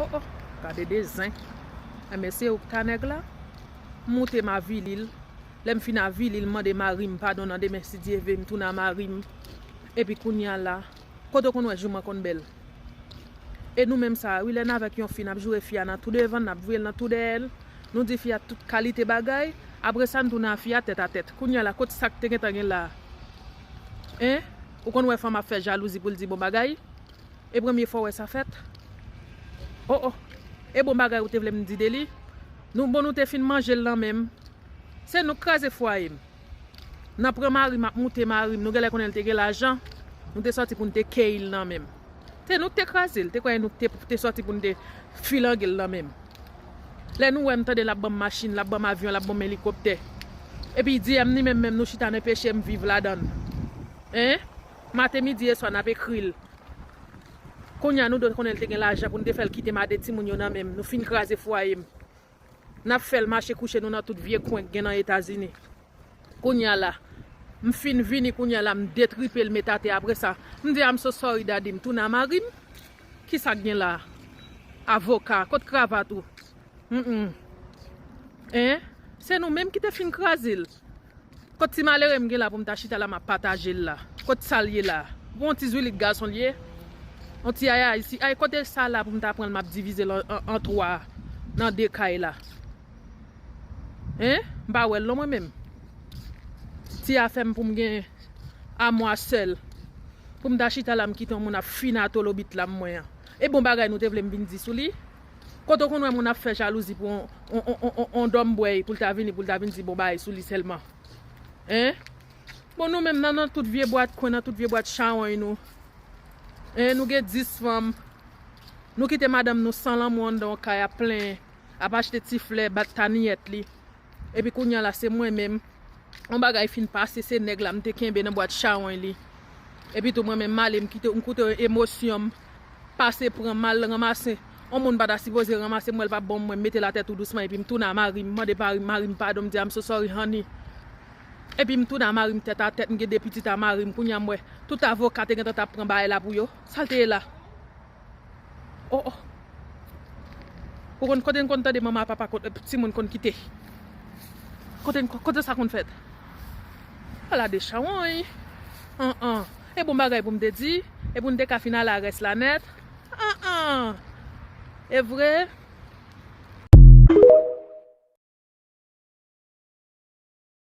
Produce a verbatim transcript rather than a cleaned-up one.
Oh, oh, gade de zen. Enben, se ou k ta nèg la. M moute, m avili l. Lè m fin avili l, m mande mari m padon nan demen, si Dye ve, m tounen a mari m. Epi kounye a la, kote w konn wè jouman konn bèl? E nou menm sa a, wi, lè n avèk yon fi, n ap joure fi a nan tou devan n, n ap voye l nan tou dèyè l. Nou di fi a tout kalite bagay. Apre sa, n tounen a fi a tèt a tèt. Kounye a la, kot sa k te gentan gen la a? Hein? Ou konn wè fanm ap fè jalouzi pou l di bon bagay? E premye fwa w wè sa fèt? Oh, oh. E bon bagay ou te vle m di de li? Nou, bon, nou te fin manje l nan men m. Se nou k kraze fwaye m. N ap pran mari m, ap moute mari m. Nou genlè konnen l te gen lajan. Nou te sòti pou n te keyi l nan men m. Se nou k te kraze l. Te kwè nou te, te sòti pou n te filange l nan men m. Lè nou wè m tande l ap ban m machin, l ap ban m avyon, l ap ban m elikoptè. Epi di m li menm menm nou chita nan peche m viv ladan l. Hein? Maten, midi e swa n ap ekri l. Kounye a nou dwe konnen l te gen lajan pou n te fè l kite m a de timoun yo nan men m. Nou fin kraze fwaye m. N ap fè l mache kouche nou nan tout vye kwen k gen nan Etazini. Kounye a la, m fin vini kounye a la, m detripe l, met atè apre sa. M di, "I'm so sorry, daddy." M tounen a mari m. Kisa k gen la? Avoka, kot kravat ou? Mm, mm. Hein? Se nou menm ki te fin kraze l. Kot ti malere m gen la pou m ta chita la, m ap pataje l la? Kot sa l ye la? Bon, ti zwilit gason l ye. On ti ayay isi. Ay, kote sa la pou m ta pran l, m ap divize l an, an, an twa nan de kay la? Hein? M pa wè l non mwen menm. Ti afè m pou m gen amwa sèl. Pou m ta chita la, m kite yon moun ap fin atolobit la m mwen an. E bon bagay nou te vle m vin di sou li? Kote w konn wè moun ap fè jalouzi pou on, on, on, on, on, on dòm bwèy pou l ta vini, pou l ta vin di bon bagay sou li sèlman? Hein? Bon, nou menm nan, nan tout vye bwat kwen, nan tout vye bwat chawony nou. Hein, nou gen dis fanm. Nou kite madanm nou san lanmou anndan yon kay ap plenyen, ap achte ti flè, bat taniyèt li. Epi kounye a la, se mwen menm. On bagay fin pase, se nèg la m te kenbe nan bwat chawony li. Epi tou mwen menm m ale, m kite, m koute emosyon m pase pran m al ranmase. On moun pa ta sipoze ranmase m, wè l p ap bon m, mwen m mete l atè tou dousman, epi m tounen a mari m, m mande mari m, mari m padon, m di, "I'm so sorry, honey." Epi m tounen a mari m tèt a tèt, m gen de pitit a mari m, kounye a m wè tout avoka te gentan t ap pran bagay la pou yo. Sa l te ye la? Oh, oh. Ou konn kote n konn tande manman ak papa, kote timoun konn kite? Kote n, kote sa konn fèt? Ala de chawony. An, an. E bon bagay pou m te di, e pou n te ka fin ale a rès la nèt. An, an. E vre?